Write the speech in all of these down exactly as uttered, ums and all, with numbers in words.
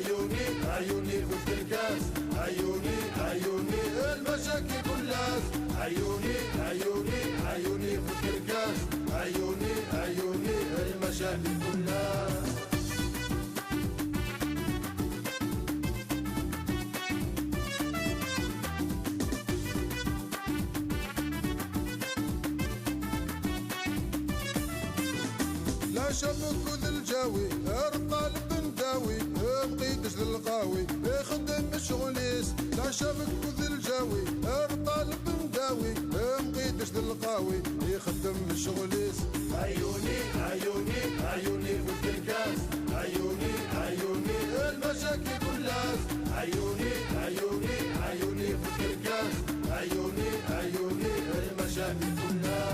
عيوني، عيوني في الكركاس، عيوني، عيوني المشاكل كلها. عيوني، عيوني، عيوني في الكركاس، عيوني، عيوني المشاكل كلها. لا شبك ذا الجاوي، ارطال بن داوي، مقيدش ذا القاوي، يخدم شغليس. لا شبك ذا الجاوي، ارطال بن داوي، مقيدش ذا القاوي، يخدم شغليس. عيوني، عيوني، عيوني في الكركاس، عيوني، عيوني المشاكل كلها. عيوني، عيوني، عيوني في الكركاس، عيوني، عيوني المشاكل كلها.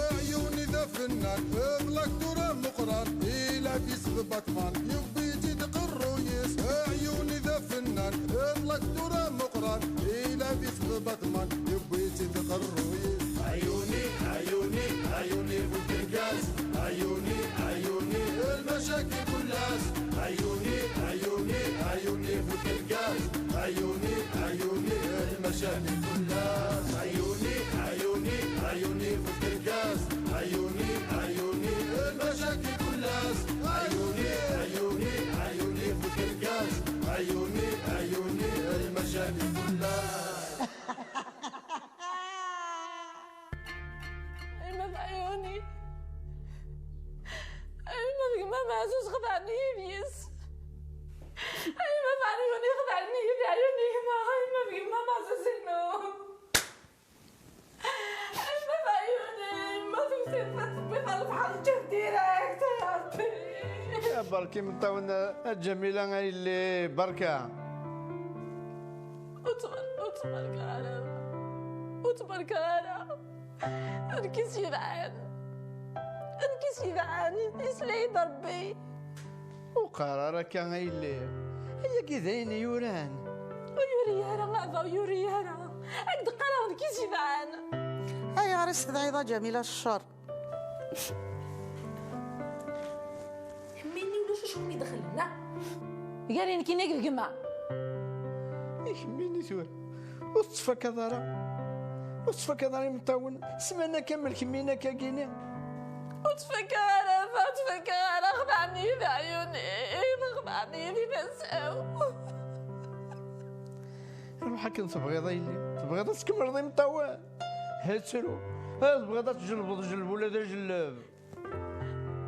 عيوني ذا فنان، اغلق دور مقران، إلى في سبطمان، يبي تدق الرويس. عيوني ذا فنان، اغلق دور مقران، إلى في سبطمان، يبي تدق الرويس. عيوني، عيوني، عيوني في الكركاس، عيوني، عيوني المشاكل كلها. عيوني، عيوني، عيوني في الكركاس، عيوني، عيوني المشاكل كلها. عيوني، عيوني، عيوني في الكركاس، عيوني، عيوني المشاكل كلها. عيوني، عيوني، عيوني في الكركاس، عيوني، عيوني المشاكل كلها. أيما بعيوني، أيما بقمام عزوز خدعني يبيس. أيما بعيوني خدعني بعيوني ما، أيما بقمام عزوز إنه. أيما بعيوني، ما تمسك تطبيق البحر جديرة، يا ربي. يا بركي مطاونا الجميلة اللي بركة. وتبارك، وتبارك على، وتبارك على. Nekk i s-yebɛen. Nekk i s-yebɛen. Isla-yi-d Rebbi. Ur qqar ara akka a yelli. Ayagi d ayen yuran. Ur yuri ara, a baba, ur yuri ara. Ad k-d-qqareɣ nekk i s-yebɛen. Ayɣer i s-tedɛiḍ a Ǧamila ccer? Kemmini ulac acu kem-idexlen, a? Gar-i nekkini d gma. I kemmini tura? Ur tettfakaḍ ara? Ur tettfakaḍ ara imeṭṭawen? Ssmana kamel kemmini akka gini? Ur ttfakaɣ ara, ur ttfakaɣ ara, xedɛen-iyi d ɛyuni, xedɛen-iyi di tasa-w. Ruḥ akken tebɣiḍ a yelli, tebɣiḍ ad tkemmleḍ imeṭṭawen? Ha ttru. Ha tebɣiḍ ad tjellbeḍ, jelleb ula d ajelleb.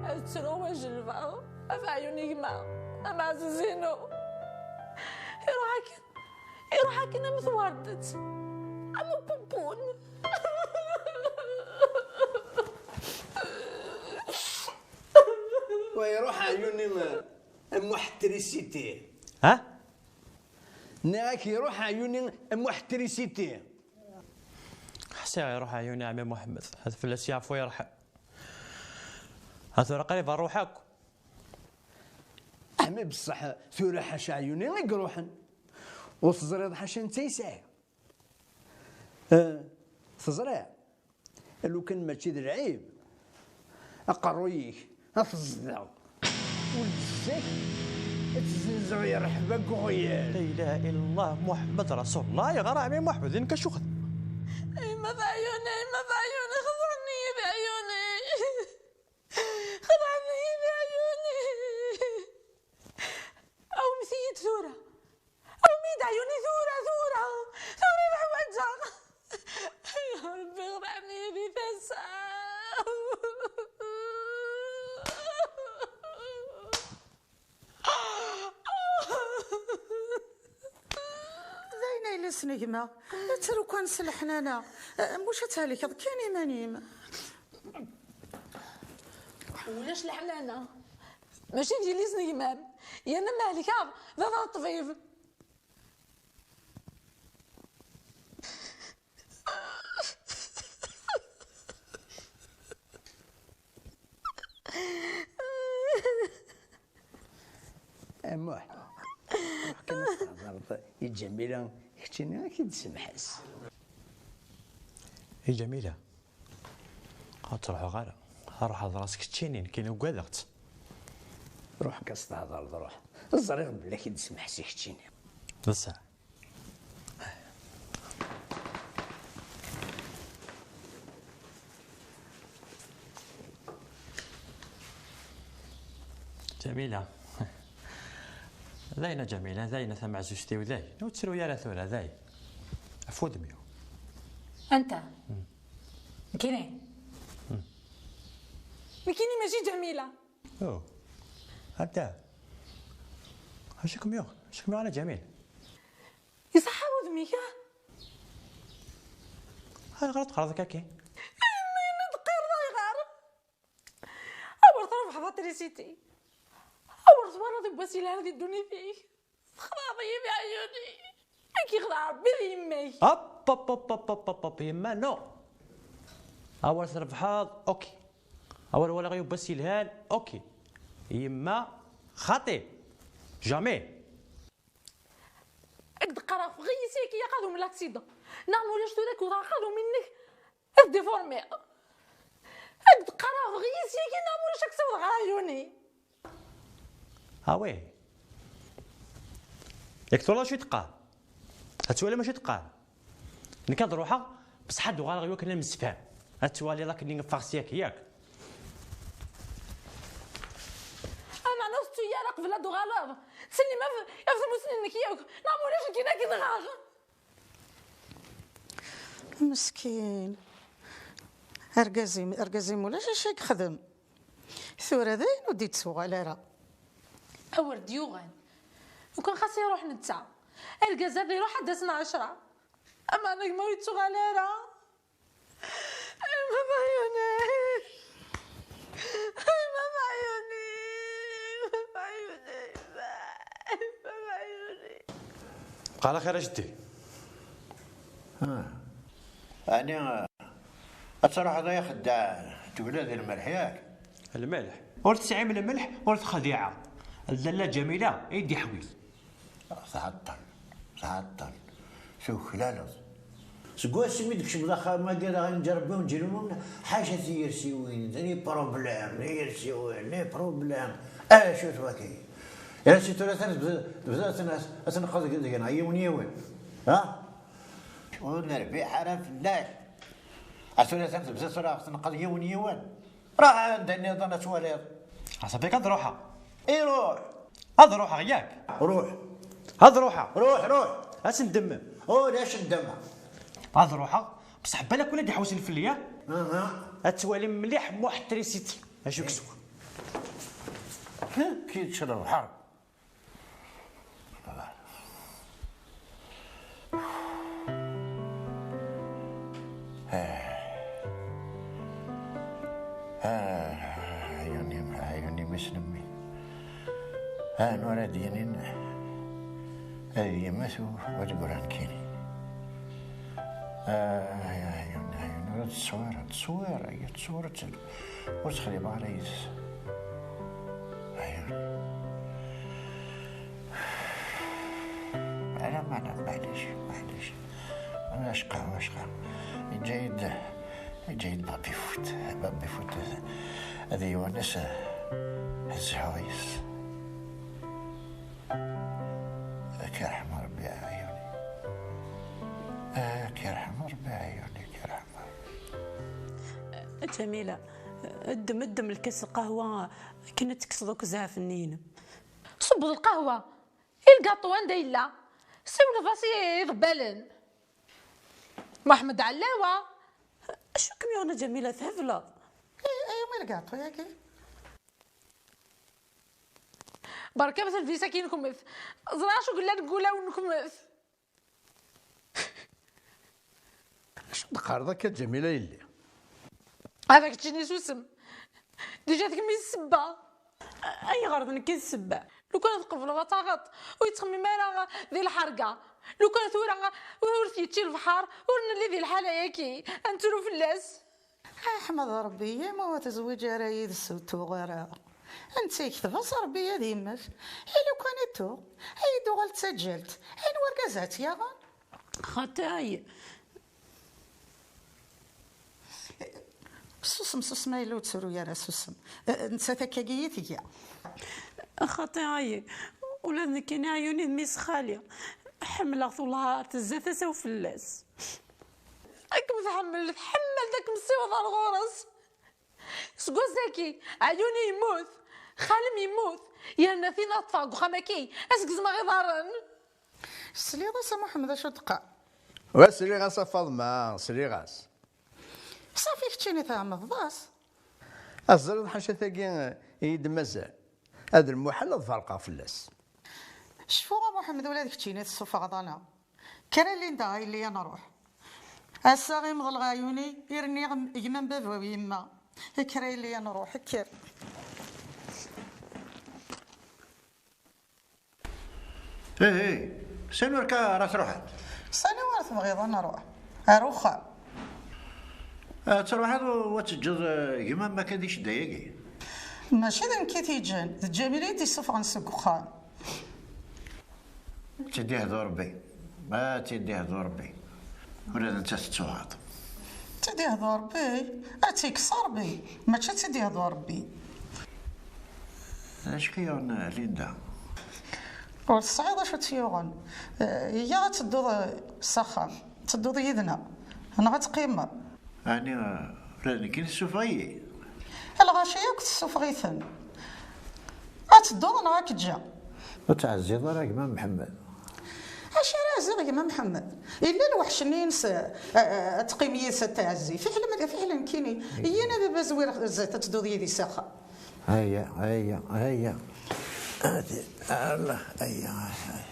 Ad ttruɣ ad jellbeɣ, ɣef ɛyun gma, ameɛzuz-inu. Iruḥ akken, iruḥ akken am twerdet, am upuppun. Wa iruḥ ɛyuni am muḥ trisiti. Ha? Nniɣ-ak iruḥ ɛyuni am muḥ trisiti. Ḥsiɣ iruḥ ɛyuni ɛemmi Muḥemmed, ad fell-as yeɛfu yerḥem. Ha tura qrib ad nruḥ akk. Ɛemmi, beṣṣeḥ tura ḥaca ɛyuni i iruḥen. Ur teẓriḍ ḥaca netta i sɛiɣ. Eh, teẓriḍ? Lukan mačči d lɛib, aqerruy-ik ad t-ẓḍeɣ. Ul-nsek ad t-zzenzeɣ yerḥeb aguɣyal. La ilaha illallah Muḥemmed Rasulullah, yeɣra ɛemmi Muḥemmed, i nekk acu xedmeɣ? Ay ma d ɛyuni, ay ma d ɛyuni, xedɛen-iyi d ɛyuni. Xedɛen-iyi d ɛyuni. Awmet-iyi-d tura. Awem-iyi-d ɛyuni tura, tura. Tura i ḥwaǧeɣ. Ya Rebbi, xedɛen-iyi di tasa. D ayen ay la snegmeɣ. Ttru kan s leḥnana. Muc ad thelkeḍ kan iman-im. Ulac leḥnana. Mačči d yelli-s n gma-m. Yerna ma helkeɣ, d baba ṭṭbib. A Muḥ. Akken ad tehḍreḍ i Ǧamila, keččini ad k-id-semḥes. I Ǧamila, ur ttruḥuɣ ara. Ruḥ hḍer-as keččini, nekkini ugadeɣ-tt. Ruḥ kan s-tehḍreḍ, ruḥ. Ẓriɣ belli ad k-id-semḥes i keččini. D ṣṣeḥ. Ǧamila. Dayen a Ǧamila, dayen a tameɛzuzt-iw, dayen. Ur ttru ara tura, dayen. Af wudem-iw. Anta? Nekkini? Nekkini mačči Ǧamila. Oh. Anta? Acu kem-yuɣ? Acu kem-yuɣ a Ǧamil? Iṣeḥḥa wudem-ik, ah? Ayɣer i d-teqqareḍ akka-agi? Ayen ma yenna d-teqqareḍ ayɣer? Awer trebḥeḍ a trisiti. Awer twalaḍ yiwwas yelhan di ddunit-ik. Texḍaḍ-iyi di ɛyuni. Ad k-yexdeɛ Rebbi d yemma-k. Hop, hop, hop, hop, hop, hop, hop, yemma, no. Awer trebḥeḍ, ok. Awer walaɣ yiwwas yelhan, ok. Yemma, xaṭi. Jamais. Ad k-d-qqareɣ, ffeɣ-iyi syaki, yaqadum l'accident. Neɣ ma ulac tura ad k-wteɣ aqadum-inek ad t-déformiɣ. Ad k-d-qqareɣ, ffeɣ-iyi syaki, neɣ ma ulac ad k-ssiwḍeɣ ɣer ɛyuni. Ah ouais. Yak twalaḍ acu i teqqar? Ad twaliḍ acu i teqqar? Nekk ad ruḥeɣ, bṣeḥ ad d-uɣaleɣ i wakken ad nemsefham. Ad twaliḍ akken i ffeɣ syaki, yak? Ameɛna ur tettu ara qbel ad d-uɣaleḍ. Ttsellim ɣef, ɣef tmusni-nnek yakk, neɣ ma ulac akken ad k-nɣeɣ. Meskin. Argaz-im, argaz-im ulac acu i yexdem. Tura dayen ur d-ittuɣal ara. Awer d-yuɣal. Lukan xas iruḥ netta, argaz ad iruḥ ad d-asen ɛecra. Ameɛna gma ur yettuɣal ara. Ay baba Yuni! Ay baba Yuni! Baba Yuni! Baba Yuni! Bqaw ɛla xir a jeddi. Ah. Ɛni, ah, ad truḥeḍ ay axeddaɛ, tebna di lmelḥ, yak? Lmelḥ? Ur tesɛim lmelḥ, ur texdiɛeḍ. D Lalla Ǧamila i d-iḥwi. Tɛeṭṭel, tɛeṭṭel, tuklaleḍ. Seg wasmi d-kecmeḍ axxam-agi, dɣa yenǧa Rebbi unǧil umumen, ḥaca tiyersiwin, les problèmes, tiyersiwin, les problèmes. Acu-t waki? Yersi tura tebda, tebda ad ten-, ad tneqqeḍ deg, deg-neɣ yiwen yiwen. Ha? Ur nerbiḥ ara fell-ak. A tura tebda tura ad tneqqeḍ yiwen yiwen. Ruḥ anda nniḍen ad twaliḍ. Aṣabi ad ruḥeɣ. Iruḥ. Ad ruḥeɣ yak. Ruḥ. Ad ruḥeɣ. Ruḥ, ruḥ. Ad tendemem. Ulac ddemma. Ad ruḥeɣ. Bṣeḥ balak win ad iḥewsen fell-i, ah? Aha. Ad twalim mliḥ Muḥ Trisiti. Acu yeswa? Kečč lebḥer. Ah, ɛyuni, ɛyuni, mmi-s n mmi. Ah, anwa ara d-yinin ad yemmet u-, ad d-gran kini. Ah, ɛyuni, ɛyuni, ur tettṣewwir, tettṣewwir, ay tettṣewwir, ur tt-, ur ttxeddimeɣ ara yid-s. Ɛyuni. Ala, ala, maɛlic, maɛlic. Acqa, acqa. Yeǧǧa-yi-d, yeǧǧa-yi-d Babi Foot. Babi Foot ad, ad iwanes, eh, zzhu-is. Ad k-yerḥem Rebbi, ɛyuni. Ad k-yerḥem Rebbi, ɛyuni, ad k-yerḥem Rebbi. Ǧamila, ddem, ddem lkas lqahwa akken ad tekkseḍ akk zzɛaf-nni-inem. Ṣubbeḍ lqahwa. I lgaṭu anda yella? Siwleḍ-as i iḍebbalen. Muḥemmed Ɛellawa. Acu kem-yuɣen a Ǧamila, thebleḍ? I, i, i lgaṭu-yagi? Berka talbisa-agi-nkmet. Ẓriɣ acu yellan deg wulawen-nkmet. Acu d-teqqareḍ akka, Ǧamila yelli? Ad ak-ččini susem. Déjà d kemm i d ssebba. Ayɣer d nekk i d ssebba? Lukan tqebleḍ ad taɣeḍ, ur yettxemmim ara di lḥerga. Lukan tura ur t-yečči lebḥer, ur nelli di lḥala-yagi. Ad nettru fell-as. Ḥmed Rebbi, ma ur tezwiǧ ara yid-s ur tuɣ ara. Netta yekteb-as Rebbi ad yemmet. I lukan i tuɣ, ay Tuɣal d taǧalt. Ayen wergaz ad tt-yaɣen? Xaṭi, ay. Susem, susem, ay ur ttru ara, susem. Eh, nettat akkagi i tga. Xaṭi, ay. Ula d nekkini ɛyuni d mmi-s xali. Ḥemmleɣ-t, wellah ar tezza tasa-w fell-as. Ad kem-tḥemmel, tḥemmel ad kem-ssiweḍ ar ɣur-s. Seg wass-agi, ɛyuni yemmut, xalem yemmut, yerna tin ad ṭṭfeɣ deg uxxam-agi, ad s-gezmeɣ iḍarren. Tesliḍ-as a Muḥemmed acu d-teqqar? Wa sliɣ-as a Faḍma, sliɣ-as. Safi keččini tɛemmdeḍ-as. Teẓriḍ ḥaca tagi i yi-d-mazal. Ad lmuḥal ad ferqeɣ fell-as. Cfu a Muḥemmed, ula d keččini tessufɣeḍ-aneɣ. Kker a Linda a yelli a nruḥ. Ass-a ɣimeḍ lɣayuni i rniɣ gma n baba-w yemma. Kker a yelli a nruḥ, kker. Ih, ih. Sani ur ka ara truḥeḍ? Sani ur tebɣiḍ ad nruḥ? Ar uxxam. Ad truḥeḍ u ad teǧǧeḍ, eh, gma-m akka di ccedda-agi? Mačči d nekk i t-yeǧǧan, d Ǧamil i t-id-isuffɣen seg uxxam. Ad tt-id-ihdu Rebbi. Ad tt-id-ihdu Rebbi. Ula d nettat tettuɣaḍ. Ad tt-id-ihdu Rebbi? Ad tt-yekkes Rebbi. Mačči ad tt-id-ihdu Rebbi. D acu k-yuɣen, Linda? Ur tesɛiḍ acu tt-yuɣen. Eh, iga ad tedduḍ, eh, s axxam. Tedduḍ yid-neɣ. Neɣ ad teqqimeḍ. Ɛni, eh, ula d nekkini tessufeɣ-iyi? Lɣaci akk tessufeɣ-iten. Ad tedduḍ neɣ ad k-ǧǧeɣ? Ur teɛziḍ ara gma Mḥemmed? Acu ara ɛziɣ gma Mḥemmed? Yella lweḥc-nni-ines, eh, eh, ad teqqim yid-s ad teɛzi. Fiḥel ma, fiḥel nekkini. Yyin a baba zwir zdat ad tedduḍ yid-i s axxam. Aya, aya, aya. Allah, aya, aya.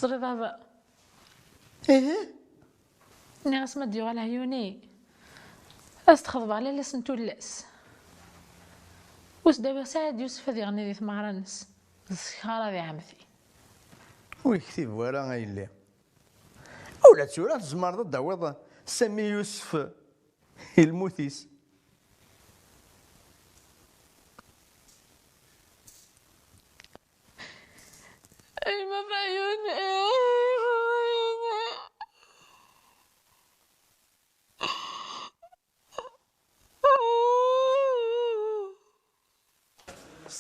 Ẓriḍ baba. Ihi? Nniɣ-as ma d-yuɣal ɛyuni, ad s-d-xeḍbeɣ lalla-s n tullas. Ur s-d-awiɣ Saɛid Yusef ad iɣenni di tmeɣra-nnes, d ssekṛa di ɛemmti. Ur yektib wara a yelli. Ula d tura tzemreḍ ad d-tawiḍ Sami Yusef i lmut-is. Ay ma d ɛyuni.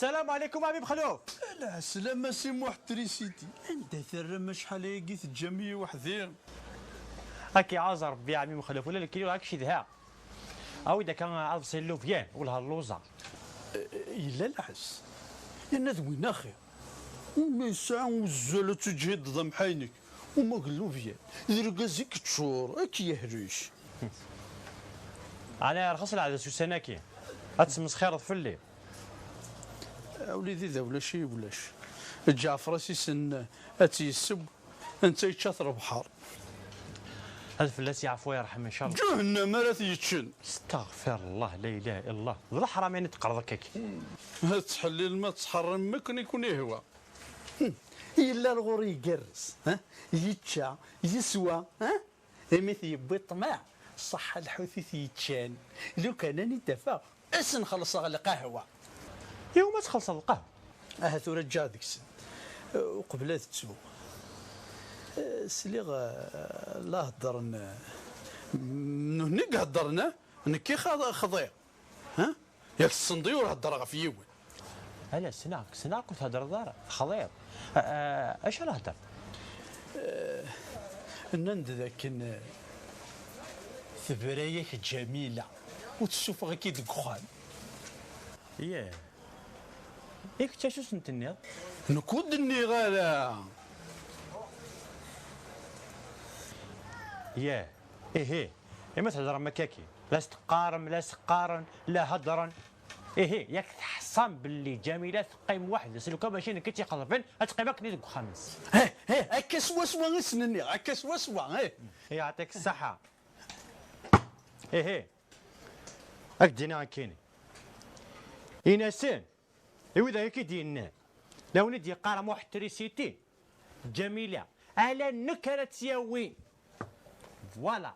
السلام عليكم عمي مخلوف. Lɛeslama a Si Muḥ Trisiti. Anda terram acḥal ayagi teǧǧam-iyi weḥd-i? Ad k-iɛaz Rebbi a ɛmim Mexluf, ula d nekkini ur ak-cedhaɣ. Awi-d akka aḍebsi n lubyan, wellah lluẓeɣ. Yella lɛez. Yenna d win axir. Umi yesɛa uzzal ad teǧhideḍ amḥaynek. Uma d lubyan, d lgaz i yeččur, ad k-yehlek. Ɛni yerxes lɛedes ussan-agi? Ad tesmesxireḍ fell-i? A wlidi, d awlac i ulac. Ǧaɛfer a s-isen ad tt-yesseww, netta yečča-t lebḥer. Ad fell-as yeɛfu yerḥem, ncallah. Ǧahennam ara t-yeččen. Astaɣfirullah, la ilaha illallah. D leḥram ayen i d-teqqareḍ akka-agi. Ad ttḥellilem, ad ttḥerrimem akken i ken-ihwa. Yella lɣur igerrez, ha? Yečča, yeswa, ha? Imi t-yewwi ṭṭmeɛ, ṣaḥḥa lḥut i t-yeččan. Lukan ad n-id-afeɣ, ad sen-xellṣeɣ lqahwa. Iwumi ad txellṣeḍ lqahwa? Aha tura ǧǧiɣ deg-sen. Uqbel ad ttuɣ. Sliɣ, eh, la heddren, eh, menhu i iheddren, eh? Nekk i xa-, xḍiɣ. Ha? Yak tessneḍ-iyi ur heddreɣ ɣef yiwen. Ala, ssneɣ-k, ssneɣ-k ur theddreḍ ara, texḍiḍ. A, a, acu ara heddreḍ? Eh, nnan-d dakken, eh, tebra-yak Ǧamila, ur tessufeɣ-ik-id deg uxxam. Yah. I kečč acu sen-tenniḍ? Nekk ur d-nniɣ ara. Yah. Ihi, ima theddrem akkaki, la s-teqqarem, la s-qqaren, la heddren. Ihi, yak teḥṣam belli Ǧamila teqqim weḥd-s, lukan mačči nekk i tt-ixeḍben, ad teqqim akken i deg uxxam-nnes. Heh, heh, akka swaswa i sen-nniɣ, akka swaswa, heh. Yeɛṭik ṣṣeḥḥa. Ihi, ad k-d-iniɣ nekkini. Ini-asen, i wid akka i d-yennan, la wen-id-yeqqar Muḥ Trisiti, Ǧamila, ala nekk ara tt-yawin. Voilà.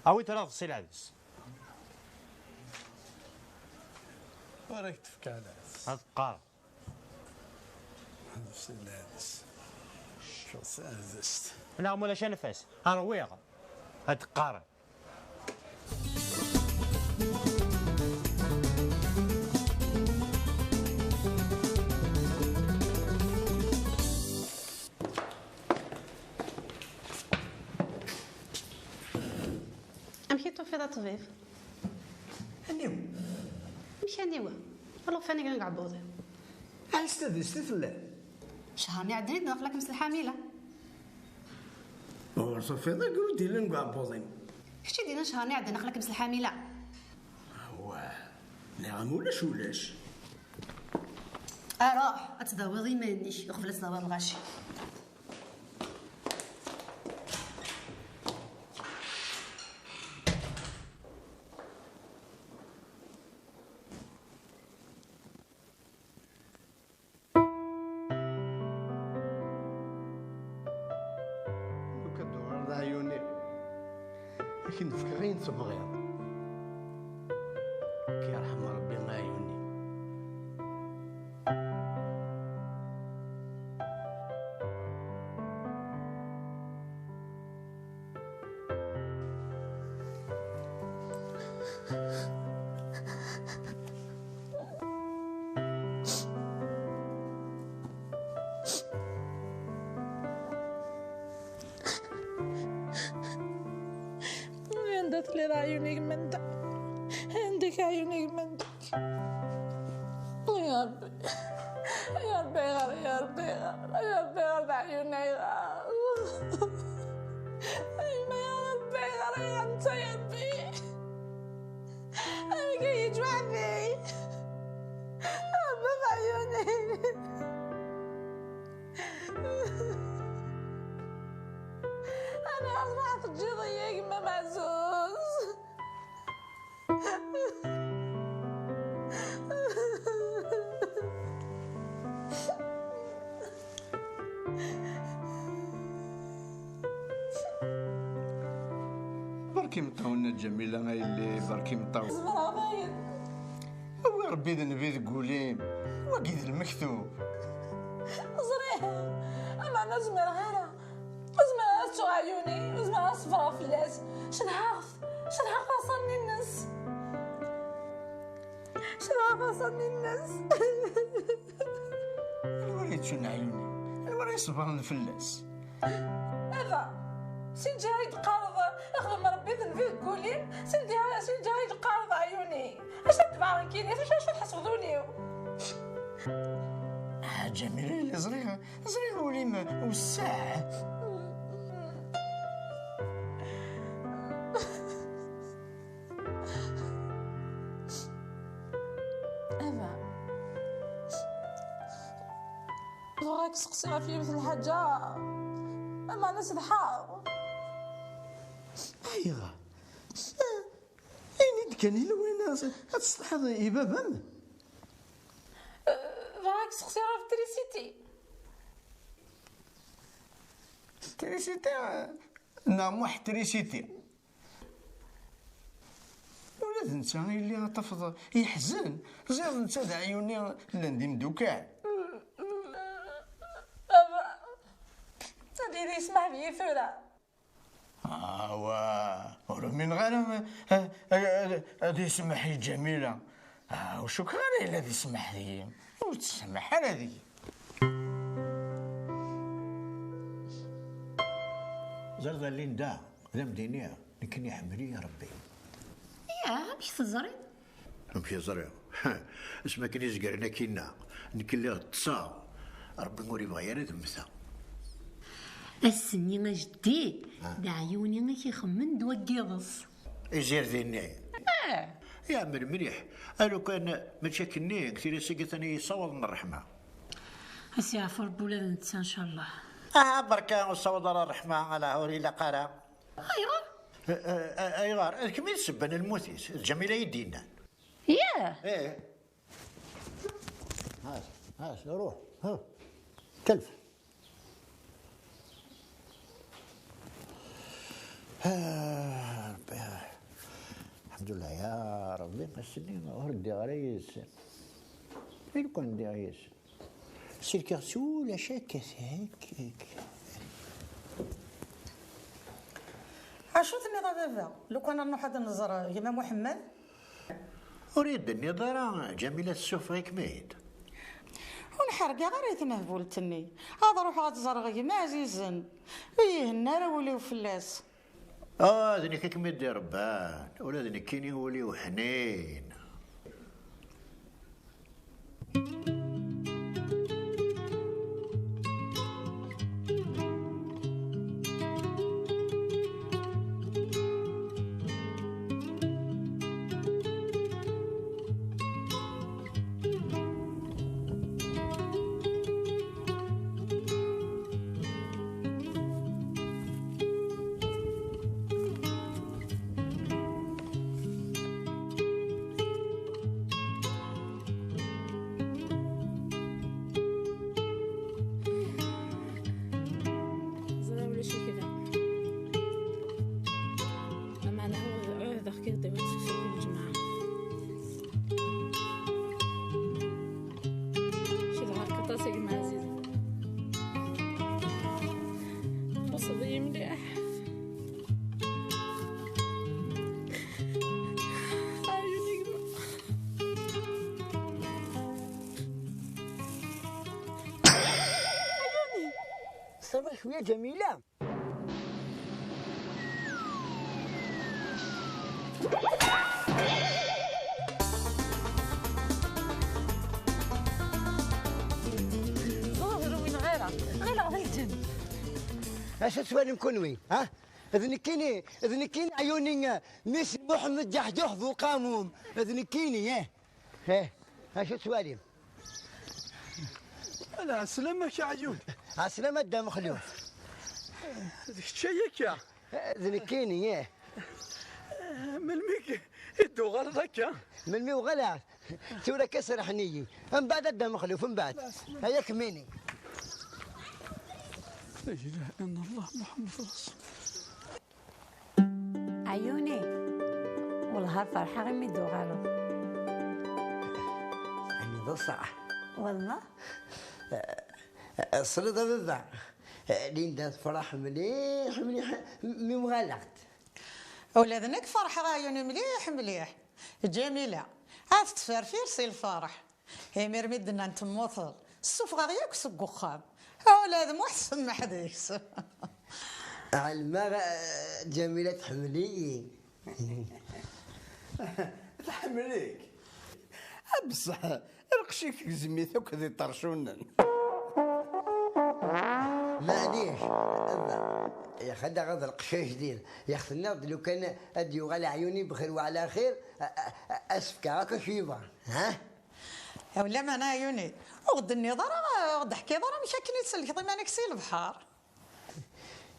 Awi-d tura aḍebsi n lɛedes. Ur ak-d-tefka ara. Ad qqar. Ad s-, ad s-, ad s-, Neɣ mulac anef-as. Rwiɣ. Ad qqar. Amek i tufiḍ a ṭṭbib? Aniw? Amek aniwa? Alufan i yellan deg uɛebbuḍ-iw. Ɛiss tadist i telliḍ? Cehṛen iɛeddan i d-neqleɣ-kem s lḥamila. Ur tufiḍ agerruj i yellan deg uɛebbuḍ-im? Kečč i d-yennan cehṛen iɛeddan neqleɣ-kem s lḥamila. Awah, nniɣ-am ulac ulac. Aruḥ, ad tdawiḍ iman-ik uqbel ad tdawiḍ lɣaci. Lukan d-tuɣaleḍ d aɛyuni, ad k-n-fkeɣ ayen tebɣiḍ. Ad k-yerḥem Rebbi a aɛyuni. Anda telliḍ a ɛyuni gma-nteɣ? Anda-k a ɛyuni gma-nteɣ? Ya Ṛebbi, ya Ṛebbi, ayɣer, ya Ṛebbi, ayɣer, ya Ṛebbi, ayɣer d aɛyun, ayɣer? A yemma, ya Ṛebbi, ayɣer, ayɣer netta, ya Ṛebbi? Amek ay yeǧǧ weḥd-i? A Ṛebbi, d aɛyun-iw. Ayɣer ma teǧǧiḍ-iyi a gma Maɛzuz? Berk imeṭṭawen a Ǧamila, a yelli, berk imeṭṭawen. Zemreɣ dayen. Awi Ṛebbi d nnbi deg wul-im. Wagi d lmektub. Ẓriɣ, ameɛna ur zmireɣ ara. Ur zmireɣ ara ad ttuɣ ɛyuni, ur zmireɣ ara ad ṣebreɣ fell-as. Cedhaɣ-t, cedhaɣ taḍsa-nni-ines. Cedhaɣ taḍsa-nni-ines. Anwa ara yettun ɛyuni? Anwa ara iṣebren fell-as? Baba, si lǧiha i d-teqqareḍ ixdem Ṛebbi d nnbi deg wul-im, si lǧiha, si lǧiha i d-teqqareḍ ɛyuni. Acu ad tebɛeḍ nekkini? Acu, acu ad tḥesbeḍ ul-iw? Ah, Ǧamila, yella ẓriɣ, ẓriɣ ul-im wesseɛ. Ava, bɣiɣ ad k-seqsiɣ ɣef yiwet n lḥaǧa, ameɛna sedḥeɣ. Ayɣer? Ini-d kan i lawan ad tessetḥiḍ i baba-m. Bɣiɣ ad k-seqsiɣ ɣef trisiti. Trisiti, neɣ Muḥ Trisiti? Ula d netta yelli ad tafeḍ yeḥzen, ziɣ netta d aɛyuni llan d imdukal. Baba, ad yili yesmeḥ deg-i tura. Awa, ur umineɣ ara, eh, eh, eh, ad isemmeḥ i Ǧamila. Ah, ur cukkeɣ ara yella ad isemmeḥ deg-i. Ur tsemmeḥ ara deg-i. Ẓriḍ a Linda, d am-d-iniɣ, nekkini iḥemmel-iyi Ṛebbi. Yah, amek teẓriḍ? Amek i ẓriɣ? Asmi akken i zegren akkinna, nekk lliɣ ṭṭseɣ, Ṛebbi ur yebɣi ara ad mmteɣ. Ass-nni a jeddi, ah, d aɛyuni i k-ixemmen d waggiḍes. Izirdi-nni? Ah! Yeɛmel mliḥ, a lukan mačči akkenni, deg tilisa-agi atan yessawaḍ n ṛṛeḥma. A s-yeɛfu Ṛebbi ula d netta, ncallah. Ah, berka ur ssawaḍ ara ṛṛeḥma, ala ur ilaq ara. Ayɣer? Eh, eh, eh, ayɣer? D kemm i d ssebba n lmut-is, d Ǧamila i d-yennan. Yah! Eh. Has, has, ruḥ, ha. Kelf. Ah, Ṛebbi, ah. Zula ya Ṛebbi, ass-nni ur ddiɣ ara yid-sen. I lukan ddiɣ yid-sen, selkeɣ s ulac akka, akka. Acu tenniḍ a baba? Lukan ad nruḥ ad nẓer gma Muḥemmed? Ur yi-d-tenniḍ ara Ǧamila tessufeɣ-ikem-id? Ur nḥergeɣ ara i tmehbult-nni. Ad ruḥeɣ ad ẓreɣ gma ɛzizen. Ur yi-henna ara wul-iw fell-as. Ah, d nekk i kem-id-irebban. Ula d nekkini wul-iw ḥnin. Ẓriɣ ulac kra. Lameɛna ɛuhdeɣ-k ad d-awiɣ seksu kul ǧemɛa. Cedhaɣ-k aṭas a gma ɛzizen. Txuṣṣeḍ-iyi mliḥ. Ɛyuni gma. Samaḥ cwiya Ǧamila. Ẓuhṛ ur wineɣ ara. Ɣileɣ d lǧen. Acu tettwalim kunwi, ha? D nekkini, d nekkini Ɛyuni, mmi-s n Muḥemmed Ǧaḥǧuḥ bu Qamum. D nekkini, eh. Eh, acu tettwalim? Ala, ɛeslama-k a Ɛyun. Ɛeslama a Dda Mexluf. D kečč ay akka? D nekkini, ih. Melmi k-, i d-tuɣaleḍ akka? Melmi uɣaleɣ? Tura akka serḥen-iyi. Mbeɛd a Dda Mexluf, mbeɛd. Ay akemmini. La ilaha illallah Muḥemmed Rasul. Ɛyuni, wellah ar ferḥeɣ imi d-tuɣaleḍ. Ɛni d ṣṣeḥ? Wellah. Tesliḍ a baba, Linda tefreḥ mliḥ mliḥ mi uɣaleɣ-d. Ula d nekk ferḥeɣ a Ɛyuni mliḥ mliḥ. Ǧamila, ad tettferfir si lferḥ. Imir mi d-nnan temmuteḍ, ssufɣeɣ yakk seg uxxam. Ula d Muḥ semmeḥ deg-s. Ɛelmeɣ, eh, Ǧamila tḥemmel-iyi. Tḥemmel-ik? A bṣeḥ, lqecc-ik tegzem-it akk d iṭercunen. Maɛlic, yax ad aɣeɣ d lqecc ajdid. Yax tenniḍ-d lukan ad d-yuɣal Ɛyuni bxir wa ɛla xir, a, a, a, ad s-fkeɣ akk acu yebɣa. Ha? Lamana Ɛyuni, ur ɣ-d-tenniḍ ara, ur ɣ-d-teḥkiḍ ara amek akken i tselkeḍ iman-ik si lebḥer.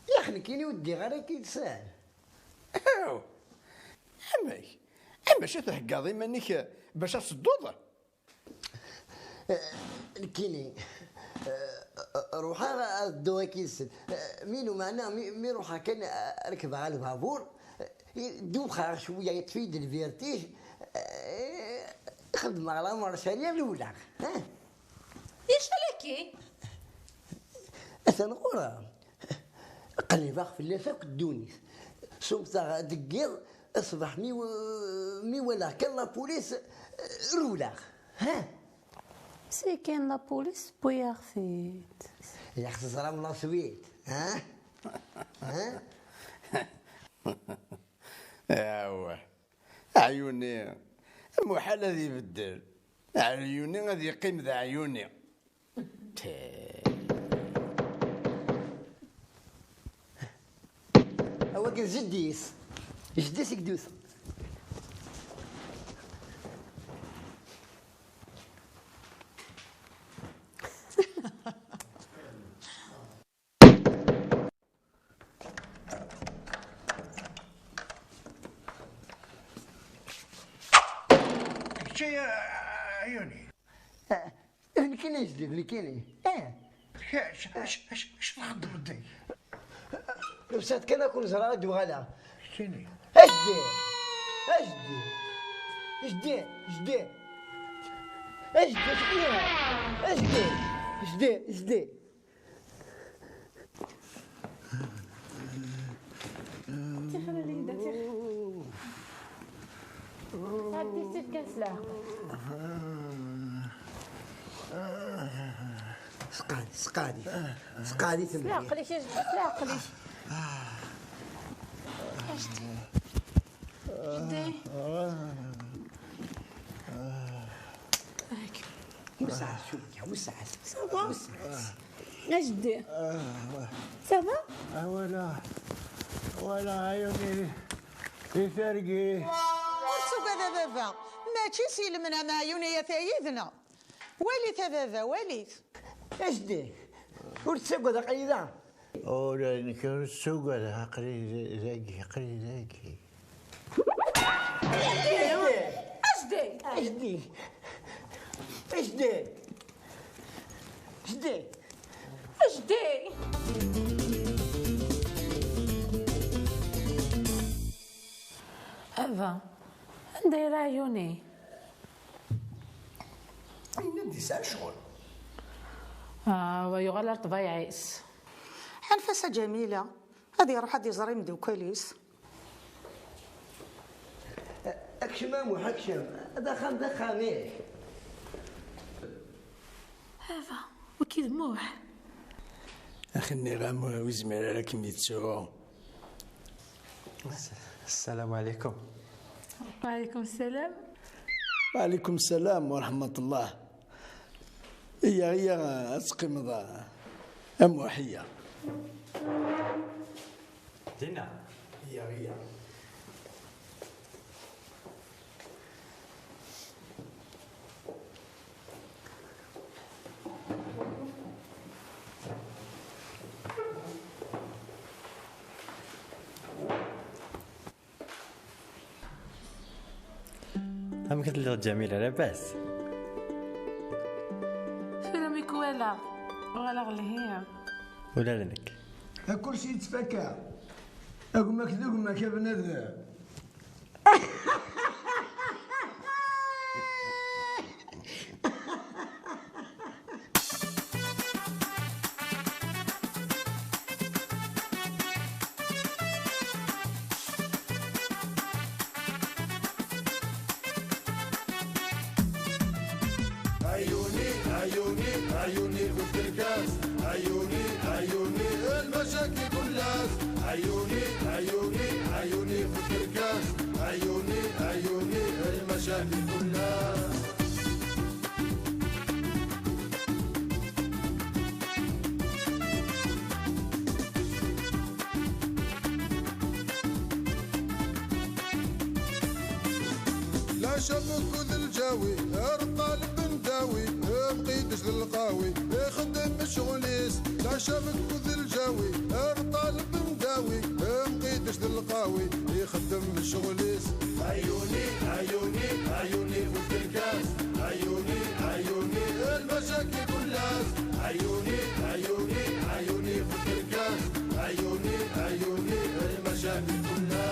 Yax nekkini ur ddiɣ ara k-id-sal. Aw! Amek? Amek i theggaḍ iman-ik bac ad tedduḍ? Eh, nekkini, eh, ruḥeɣ ad dduɣ ak-yid-sen. Eh, mi numeɛna, mi, mi ruḥeɣ kan, eh, rekbeɣ lbabur, eh, dubxeɣ cwiya, yeṭṭef-iyi-d lvirtij, eh, xedmeɣ la marche arrière, rewleɣ. Eh? Yacu laki? Atan ɣur-m. Qellibeɣ fell-as akk ddunit. Sumteɣ deg yiḍ, ṣṣbeḥ mi w-, mi walaɣ kan la police, rewleɣ. Ha? Si kan la police, wwiɣ-t-id. Yak teẓram la suite, ha? Ha? Awah. Ɛyuni, muḥal ad ibeddel. Ɛyuni ad yeqqim d Ɛyuni. Awagi d jeddi-s. Jeddi-s i yeddusen. Kečč ay Ɛyuni. Ah, d nekkini ajdid, nekkini. Eh. Acu, acu, acu, acu txeddmeḍ deg? Nebsat kan ad ken-ẓreɣ ad d-uɣaleɣ. Keččini. Ajdid! اجدي، اجدي، اجدي، اجدي، اجدي، اجدي، اجدي. تيخ انا اللي يدا تيخ. عندي ست كاس العقل. سقاني، سقاني، سقاني تمرين. لا عقليش يا جدي، لا عقليش. اش دي؟ اش دي؟ هاك. وسع شوية، وسع. صافا؟ وسع. اش دي؟ صافا؟ آه، ولا، ولا عيوني يفرقي. ورسوك هذا بابا، ماشي سي المنام عيوني يا ثايدنا. Walit a baba, walit. Ajdid, ur tessagad aql-i da. Ur nekk ur ssagad, aql-i dagi, aql-i dagi. Ajdid! Ajdid! Ajdid! Ajdid! Ajdid! Ava, anda yella ɛyuni? Yenna-d yesɛa ccɣel. Ah, wa yuɣal ar ṭbayeɛ-is. Ḥanef-as a Ǧamila, ad iruḥ ad iẓer imeddukal-is. Akcem a Muḥ, akcem. D axxam, d axxam-ik. Ava, waki d Muḥ. Axi nniɣ-am ur yezmir ara ad kem-yettu. السلام عليكم. وعليكم السلام. وعليكم السلام ورحمة الله. Iyya, iyya, ad teqqimeḍ a Muḥ, iyya. Dinna. Iyya, iyya. Amek telliḍ a Ǧamila, labas? Tura mi k-walaɣ, walaɣ lhiɣ. Ula d nekk. A kulci yettfaka. A gma-k d gma-k a bnadem. عيوني، عيوني، عيوني في الكركاس. عيوني، عيوني، المشاكل كلها. عيوني، عيوني، عيوني في الكركاس. عيوني، عيوني، المشاكل كلها. لا شبك ذا الجاوي، ارقى البنداوي، مقيدش ذا القاوي، يخدم شغليس. لا شبك ذا الجاوي، ارقى البنداوي، مقيدش ذا القاوي، يخدم شغليس. عيوني، عيوني، عيوني في الكركاس. عيوني، عيوني، المشاكل كلها. عيوني، عيوني، عيوني في الكركاس. عيوني، عيوني، المشاكل كلها.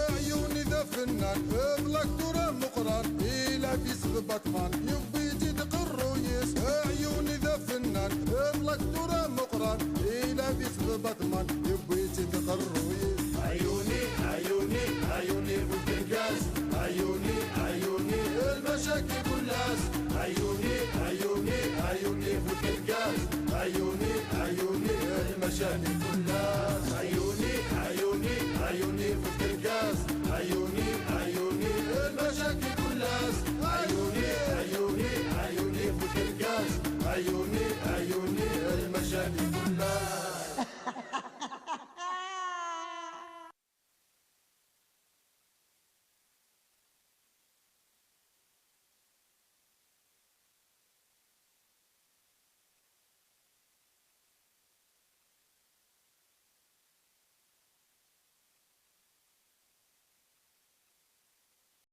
عيوني ذا فنان، بلاك دورة مقران، إلا في سبع ثمان، يبي يجي تقرويس. عيوني ذا فنان، بلاك دورة مقران، إلا في سبع ثمان، يبي يجي تقرويس. عيوني، عيوني، عيوني في الكركاس. عيوني، عيوني، المشاكل كلها. عيوني، عيوني، عيوني في الكركاس. عيوني، عيوني، المشاكل